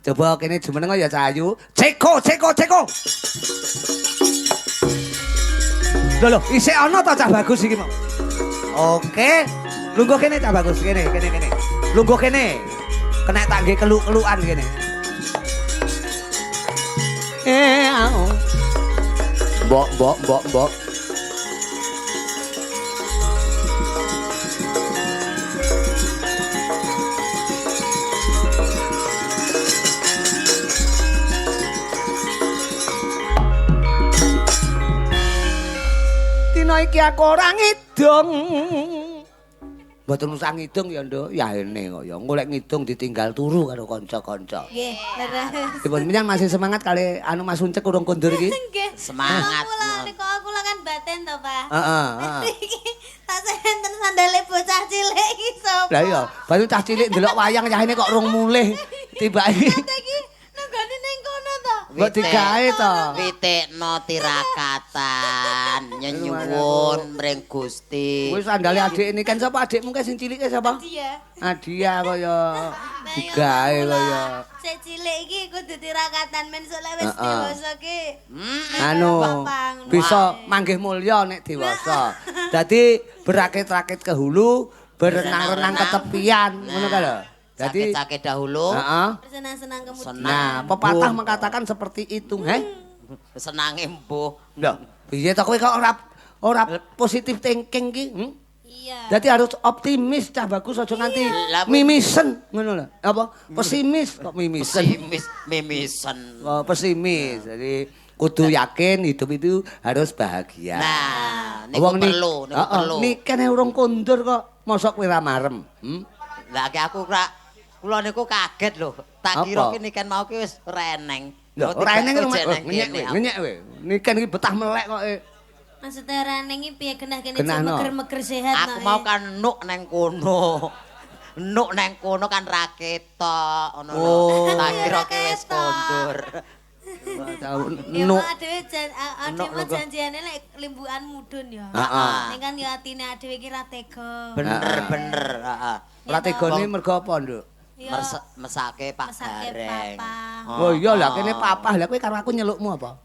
Coba kene jumeneng ya Cahayu. Ceko, ceko, ceko. Lho lho, isih ana ta cah bagus iki mau? Oke. Lungguh kene cah bagus, kene, kene, kene. Lungguh kene. Kena tak nggih keluk-kelukan kene. Eh, au. Mbok, mbok, mbok, mbok. Dina iki aku ora ngidung. Mboten usah ngidung ya, Nduk. Ya ene kok ya. Engko lek ngidung ditinggal turu karo kanca-kanca. Nggih, leres. Dipun minang masih semangat kali anu Mas Uncek urung kondur iki. Nggih. Semangat. Aku lah niku aku lah kan batin to, Pak. Heeh, heeh. Iki tak enten sandale bocah cilik iki sapa? Lah iya, baru cah cilik ndelok wayang yahene kok rung mulih. Tibake Iki nenggone ning kono to. mbok digawe to. Witekno tirakatan nyenyuwun mring Gusti. Kuwi sandale adik ini kan sapa adikmu kae sing cilik kae sapa? Dia. Adia kaya digawe kaya Sik cilik iki kudu tirakatan men sok lek wis Heeh. dewasa ki. Anu bisa manggih mulya nek dewasa. Dadi berakit-rakit ke hulu, berenang-renang ke tepian, ngono kae lho. Dadi Sakit-sakit dahulu. heeh. Bersenang-senang kemudian. Senang. Nah, pepatah mengatakan seperti itu, heh. Senange mbuh. Lho, piye to kowe kok ora ora positif thinking ki? Hmm? Iya. Dadi harus optimis cah bagus aja nganti Lah, mimisen ngono lho. Apa? Pesimis kok mimisen. Pesimis mimisen. Oh, pesimis. Jadi kudu yakin hidup itu harus bahagia. Nah, niku Wong perlu, niku Heeh, perlu. Nikene urung kondur kok, mosok kowe ra marem. Hmm? Lah ki aku ora kula niku kaget lho. Tak Apa? kira ki niken mau ki wis ora eneng. Lho, ora eneng kok rumah. Ngenyek kowe, ngenyek kowe. Niken iki betah melek kok. Maksudnya ora neng iki piye genah kene Genah, no. meger-meger sehat Aku mau kan nuk neng kono. Nuk neng kono kan ra ketok ngono lho. Oh. Tak kira ki wis Ora ketok. kondur. Ya Nuk. mak dhewe jan Nuk dhewe lho, kok. janjiane lek limbukan mudhun ya. Heeh. Ning kan ya atine dhewe iki ra tega. Bener Heeh. bener, heeh. Ora tegone mergo apa, Nduk? Ya, Mesake Pak Mesake Gareng. papa. Oh iya lah kene papah lah kowe karo aku nyelukmu apa?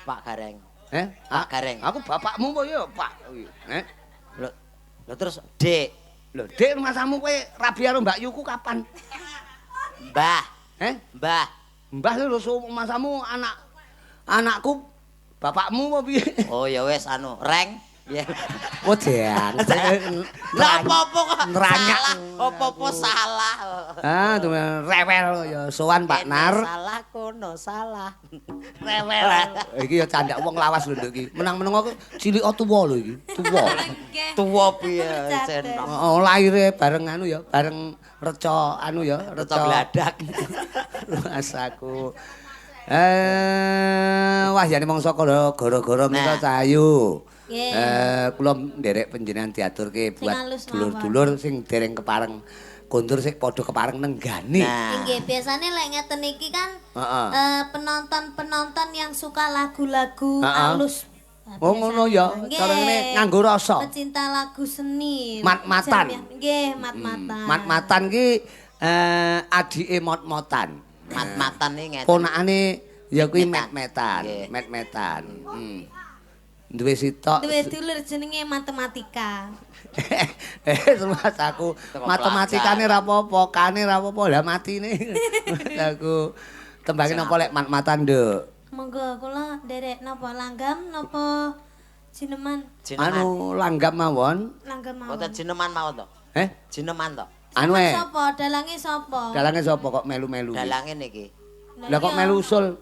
Pak Gareng. Eh? Pak Gareng. Aku bapakmu apa ya, Pak? Eh? Lho, lho terus Dek, Lho, Dik masamu kowe rabi karo Mbak Yuku kapan? Mbah, Eh? Mbah. Mbah lho masamu anak anakku bapakmu apa piye? Oh ya wis anu, Reng. Ya. Oh, jang. Lah apa-apa kok Neranyak. salah, apa-apa salah. Ah, tuh rewel ya sowan Pak Kene Nar. Salah kono salah. Rewel. Iki ya candak wong lawas lho Nduk iki. Menang-menang aku cilik tuwa lho iki, tuwa. Nggih. Tuwa piye Catet. sen. Oh, lahire bareng anu ya, bareng reca anu ya, Reca gladak. Mas aku. Wah jane mangsa kala gara-gara menika Nah. Cahayu. Nggih. Kula nderek panjenengan diaturke buat halus mawon. dulur-dulur sing dereng kepareng kondur sing padha kepareng nenggani. Nah. Nggih, biasane lek ngeten iki kan Heeh. penonton-penonton yang suka lagu-lagu Heeh. halus. Nah, Oh ngono ya, biasanya. cara ngene Nggih. nganggo rasa. Pecinta lagu seni. Mat-matan. Nggih, mat-matan. Mat-matan ki adike mot-motan. Mat-matan iki ngeten. Ponakane ya kuwi Met-metan. met-metan, Nggih. met-metan. Hmm. Duwe sitok. Duwe dulur jenenge matematika. Mas aku Teko matematikane ra apa-apa, kane ra apa-apa, lah matine. Aku tembange napa lek mat-matan, Nduk? Monggo kula nderek napa langgam napa jineman? Jineman. Anu langgam mawon. Langgam mawon. Mboten jineman mawon to. Eh, Jineman to. anu e. Sapa? Dalange sapa? Dalange sapa kok melu-melu? Dalange niki. Lah kok melu usul?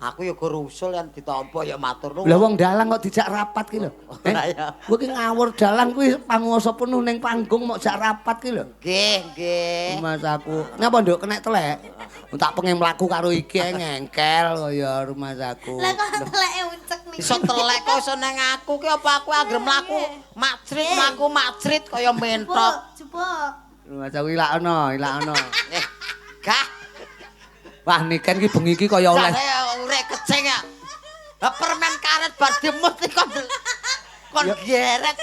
Aku ya gur usul yang ditampa ya matur nuwun. Lah wong dalang kok dijak rapat ki lho. Eh, Lah ya. kowe ki ngawur dalang kuwi panguwasa penuh ning panggung mok jak rapat ki lho. Nggih, nggih. Mas aku. Ngapa nduk kenek telek? Tak pengen mlaku karo iki ngengkel kaya rumah aku. Lah kok teleke uncek niki. Iso telek kok iso nang aku ki apa aku anggere mlaku macrit mlaku macrit kaya mentok. Jupuk, jupuk. Rumah aku ilakno, ilakno. Eh, gah. Wah niken ki bengi iki kaya oleh Jare urek keceng ya. Lah permen karet bar dimut iki kok. Kon geret.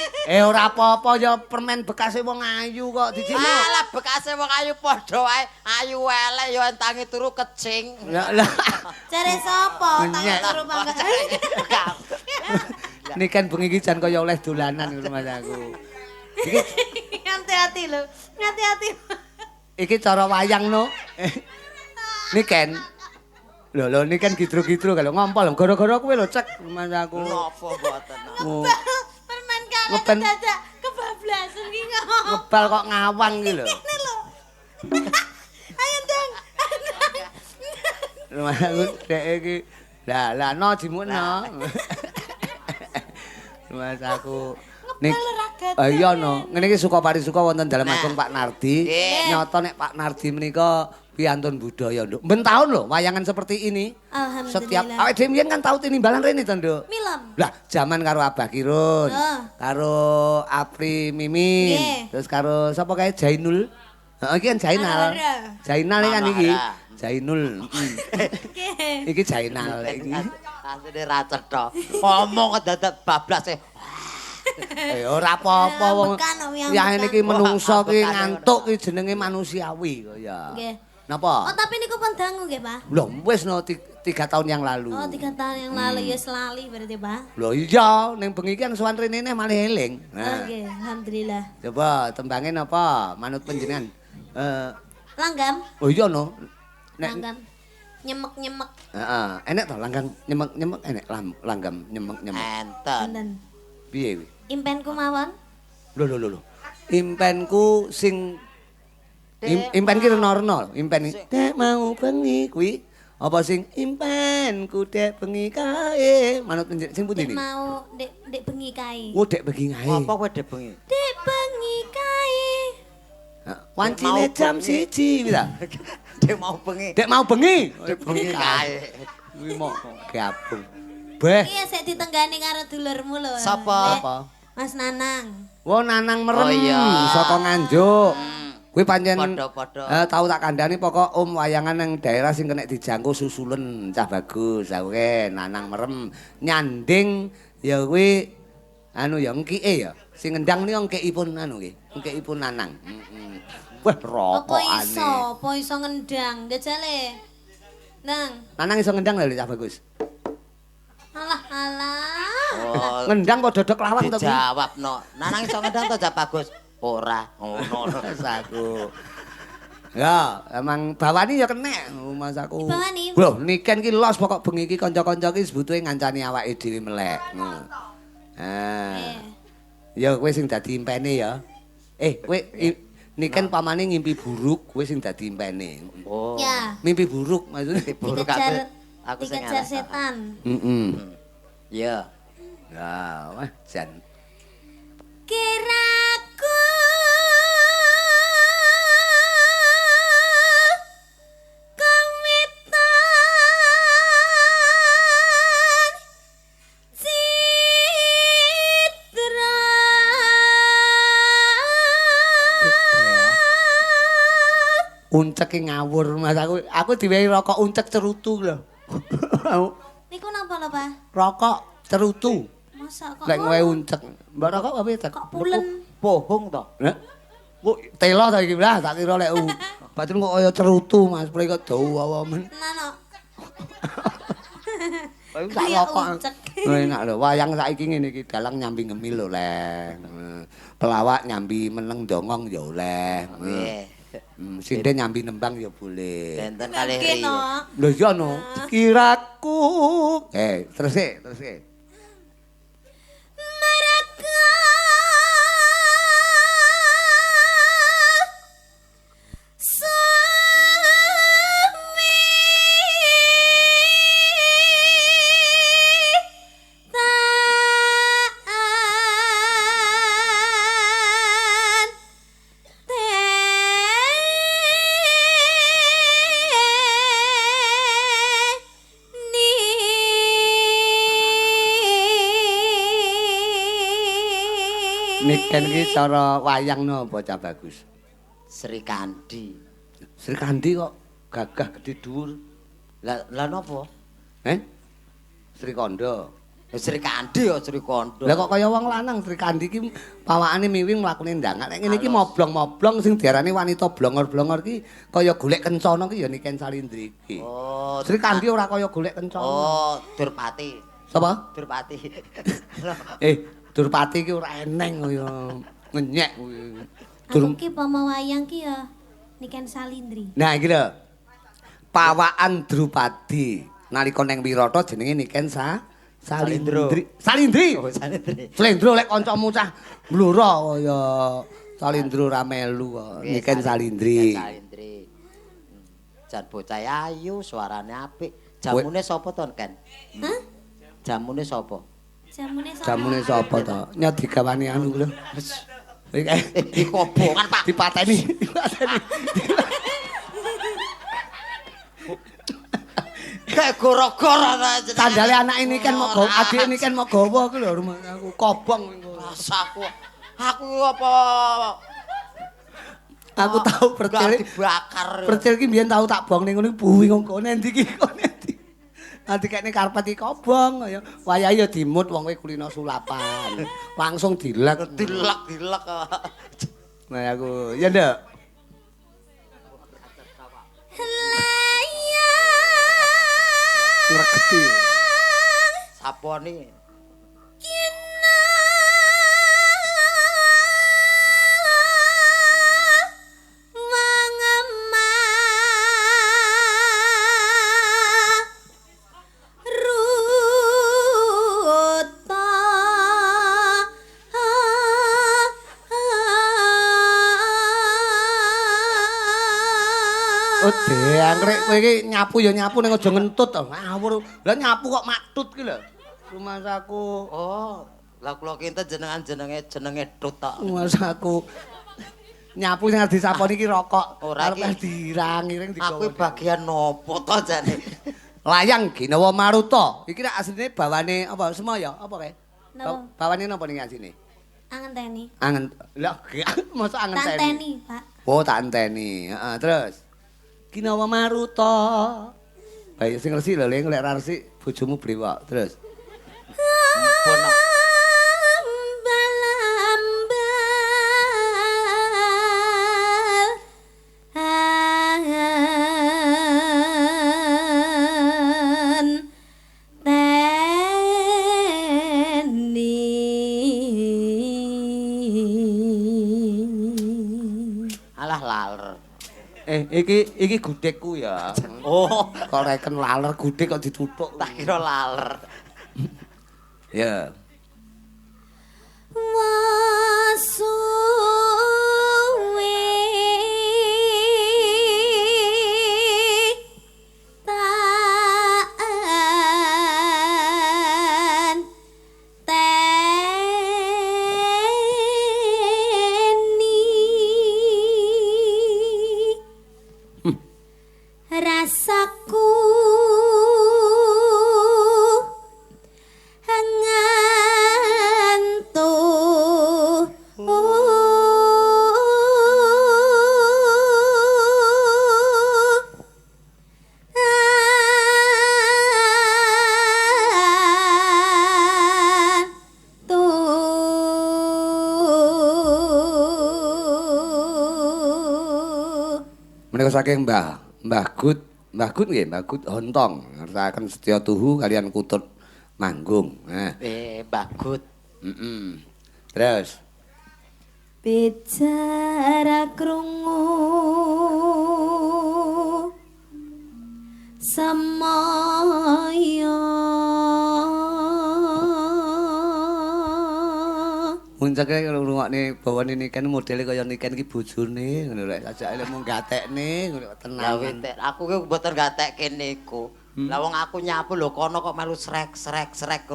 Ora apa-apa ya permen bekase wong ayu kok dijimuk. Alah bekase wong ayu padha wae. Ayu elek ya entangi turu kecing. Lah lah. Jare sapa tangi turu pangga. Niken bengi iki jan kaya oleh dolanan ngono Mas aku. Iki hati-hati lho. Hati-hati. Iki cara wayang no. Niken. Lho lho niken gidro-gidro kalau ngompol gara-gara kowe lho cek Mas aku. Napa mboten. Permen kalet dadak kebablasan iki ngomong. Ngebal kok ngawang iki lho. Ngene lho. Ayo ndang. Mas aku dek iki. Lah lah no jimukno. Mas aku nek iya no ngene iki suka parisuka wonten dalem agung Pak Nardi. Nyata nek Pak Nardi menika piantun budaya nduk. Ben taun lho wayangan seperti ini. Alhamdulillah. Setiap awake dhewe mbiyen kan tau tinimbalan rene to, Nduk. Milem. Lah jaman karo Abah Kirun, karo Apri Mimin, terus karo sapa kae Jainul. Heeh iki kan Jainal. Jainal kan iki. Jainul. Iki Jainal iki. Asline ra cetha. Ngomong dadak bablas e. Ora apa-apa wong. Ya ngene iki menungso ki ngantuk ki jenenge manusiawi kok ya. Nggih. Napa? Oh, tapi niku pun dangu nggih, Pak. Lho, wis no 3 tahun yang lalu. Oh, 3 tahun yang lalu ya selali berarti, Pak. Lho iya, ning bengi iki kan sowan rene malah eling. Nah. Nggih, alhamdulillah. Coba tembange napa? Manut panjenengan. Langgam. Oh iya no. Nek langgam. Nyemek-nyemek. Heeh, enek to langgam nyemek-nyemek enek langgam nyemek-nyemek. Enten. Piye kuwi? Impenku mawon. Lho lho lho. Impenku sing impen ki rena-rena, impen dek mau bengi kuwi apa sing impenku dek bengi kae manut sing pundi niki? Mau dek bengi kae. Oh, dek bengi kae. Apa kowe dek bengi? Dek bengi kae. Wancine jam 1 kuwi ta. Dek mau bengi. Dek mau bengi. Dek bengi kae. Kuwi mok gabung. Beh. Iya sik ditenggani karo dulurmu lho. Sapa? Mas Nanang. Wo Nanang merem saka Nganjuk. Kuwi pancen padha-padha. Tau tak kandhani pokok om wayangan nang daerah sing kena dijangkau susulen cah bagus. Oke, Nanang merem nyanding ya kuwi anu ya engkike ya. Sing ngendang niku engkikipun anu nggih, engkikipun Nanang. Heeh. Wah, rokokane. Apa iso? Apa iso ngendang? Jajale. Nang. Nanang iso ngendang lho cah bagus. Alah alah. Oh, ngendang kok dodok lawang to kuwi? Dijawabno. Nanang iso ngendang to cah bagus? Ora, ngono aku. Ya, emang bawani ya kenek Mas aku. Bawani. Lho, niken ki los pokok bengi iki kanca-kanca ki sebutuhe ngancani awake dhewe melek. Heeh. Ya kowe sing dadi impene ya. Kowe niken pamane ngimpi buruk, kowe sing dadi impene. Oh. Ya. Mimpi buruk maksudnya buruk aku sing dikejar setan. Heeh. Iya. Ya, wah jan. Kiraku kawitan citra uncek ngawur Mas aku diwehi rokok uncek cerutu lho. Niku napa lho Pak? Rokok cerutu. Masa kok lek ngowe uncek. Mbak rokok apa ya? Kok pulen? Bohong to. Lah. Kok telo ta iki lah tak kira lek batin kok kaya cerutu Mas, pre kok dawa men. Tenan kok. Tak rokok. Enak lho, wayang saiki ngene iki dalang nyambi ngemil lho, Leng. Pelawak nyambi meneng dongong ya oleh. Nggih. Sinden nyambi nembang ya boleh. Benten kalih ri. Lho iya no. Kiraku. Terus e, terus e. Niken iki cara wayang napa cah bagus? Sri Kandi. Sri Kandi kok gagah gedhe dhuwur. Lah lah napa? Sri Kandha. Sri Kandi ya Sri Kondo. Lah kok kaya wong lanang Sri Kandi iki pawakane miwing mlakune ndangak. Nek ngene iki moblong-moblong sing diarani wanita blongor-blongor iki kaya golek kencana iki ya Niken Salindri iki. Oh, Sri Kandi ora kaya golek kencana. Oh, Durpati. Sapa? Durpati. Durpati iki ora eneng kaya ngenyek kuwi. Aku ki pomo wayang ki ya Niken Salindri. Nah iki lho. Pawakan Drupadi nalika neng Wirata jenenge Niken Salindri. Salindri. Oh, Salindri. Slendro lek kancamu cah mblora kaya Salindro ra melu kok. Niken Salindri. Niken Salindri. Jan bocah ayu, suarane apik. Jamune sapa to, Ken? Hah? Jamune sapa? Jamune sapa? Jamune sapa to? Nyot digawani anu lho. Iki kobongan, Pak. Dipateni, dipateni. Kayak goro-goro ta jenenge. Sandale anake Niken mok gawa, adike Niken mok gawa ku lho rumah aku kobong engko. Rasaku. Aku apa aku tau percil dibakar. Percil ki mbiyen tau tak bong ning ngono buwi kok endi iki kok endi. Nanti kene karpet iki kobong kaya wayahe ya dimut wong kowe kulino sulapan. Langsung dilek. Dilek-dilek. Nah aku ya ndak. Ngregeti. Sapone. Kina wangema ruta. Oh, deangrek kowe iki nyapu ya nyapu ning aja ngentut to. Ngawur. Lah nyapu kok maktut ki lho. Rumasaku. Oh, lah kula kinten jenengan jenenge tut tok. Rumasaku. Nyapu sing arep disaponi iki rokok. Ora arep dirang-iring digawa. Aku bagian nopo to jane? Layang Ginawa Maruta. Iki rak asline bawane apa semaya apa kae? Bawane napa ning asline? Angenteni. Angen. Lah mosok angenteni. Tanteni, Pak. Oh, tak enteni. Heeh, terus. Ginawa Maruta. Baik sing resik lho, Ling, lek ra resik bojomu brewok. Terus. Ampun. Ambal-ambal an teni. Alah laler. Iki gudegku ya. Oh, kok reken laler gudeg kok dituthuk. Tak kira laler. Ya. Wasuwe taan teni rasaku ngantuk Menika saking Mbah Gut, Mbah Gut nggih, Mbah Gut Hontong ngertakaken setya tuhu kalian kutut manggung. Nah. Mbah Gut. Heeh. Terus bicara krungu semaya. Muncake ngrungokne bawane Niken modele kaya Niken iki bojone ngono lho. Sajake lek mung gatekne ngono tenang. Lah wetek aku ki mboten gatekke niku. Lah wong aku nyapu lho kono kok melu srek srek srek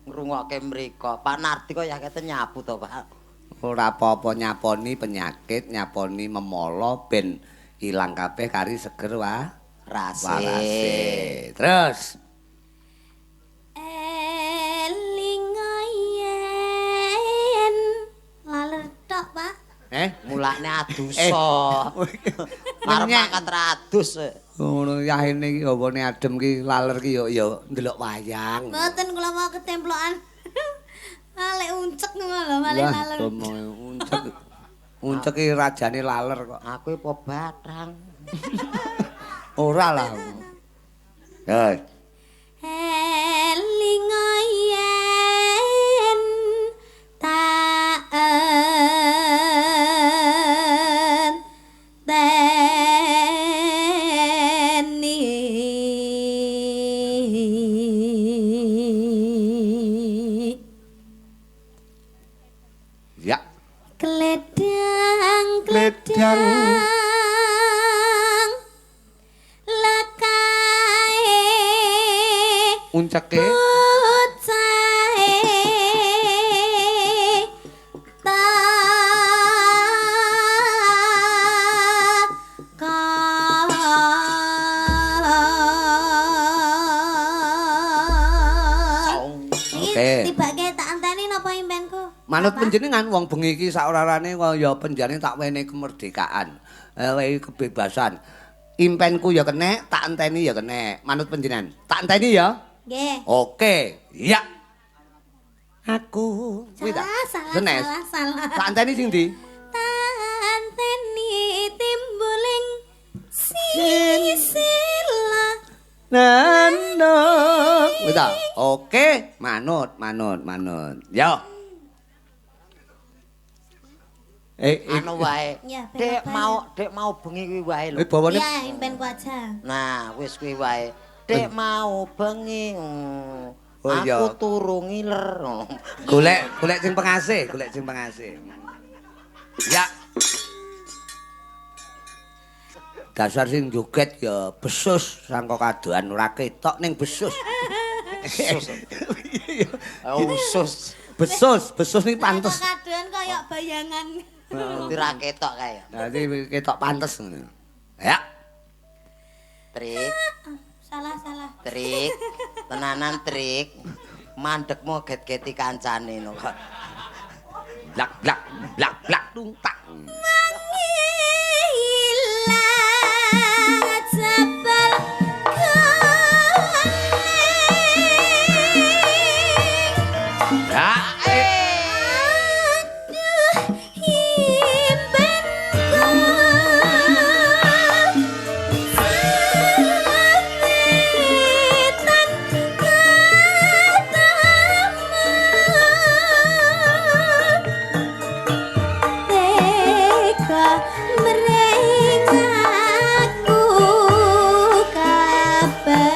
ngrungokke mriko. Pak Nardi kok yakete nyapu to, Pak. Ora apa-apa nyaponi penyakit, nyaponi memolo ben ilang kabeh kari seger wa rase. Terus eling yen laler tok, Pak. Mulane adusa. Arep mangkat radus. Ngono yahene iki hawane adem ki laler ki ya ya ndelok wayang. Mboten kula mau ketemplokan. Lek uncek ngono lho, malah laler. Uncek. Uncek ki rajane laler kok. Aku apa bathang. Ora lah. Ya. Eling yen tak enteni. Ya. Kledang kledang lakae unceke bocahe takon. Oke. Tibake tak anteni napa impenku? Manut panjenengan wong bengi iki saorarane kaya penjane tak wenehi kemerdekaan, wenehi kebebasan. Impenku ya kenek, tak enteni ya kenek. Manut panjenengan. Tak enteni ya? Nggih. Oke, iya. Aku kuwi ta? Salah, salah. Tak enteni sing ndi? Tak enteni timbuling sisila. Nano. Kuwi ta? Oke, manut, manut, manut. Yo. Anu wae. Dek mau bengi kuwi wae lho. Iya, impenku aja. Nah, wis kuwi wae. Dek mau bengi. Aku turu ngiler. Golek golek sing pengasih, golek sing pengasih. Ya. Dasar sing joget ya besus sangka kadohan ora ketok ning besus. Besus. Usus. Besus, besus niki pantes. Kadohan kaya bayangan. Dadi ra ketok kae. Dadi ketok pantes ngono. Ya. Trik. Salah, salah. Trik. Tenanan trik. Mandekmu get-geti kancane no kok. Blak blak blak blak tungtak. Ilang jabal kuning. Ya. Aduh impenku sewitan ketemu teka mring aku kabarmu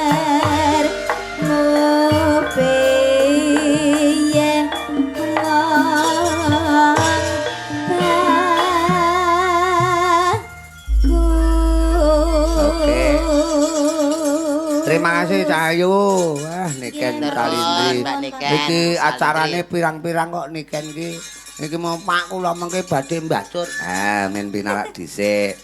piye wong Oke. bagus. Terima kasih Cahayu. Wah, Niken Salindri. Mbak Niken. Iki acarane pirang-pirang kok Niken iki. Iki mau Pak kula mengke badhe mbacut. Ah, men pinarak dhisik.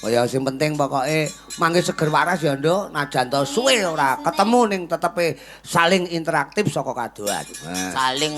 Kaya sing penting pokoke mangke seger waras ya, Nduk. Najan to suwe ora ketemu ning tetepe saling interaktif saka kadohan. Saling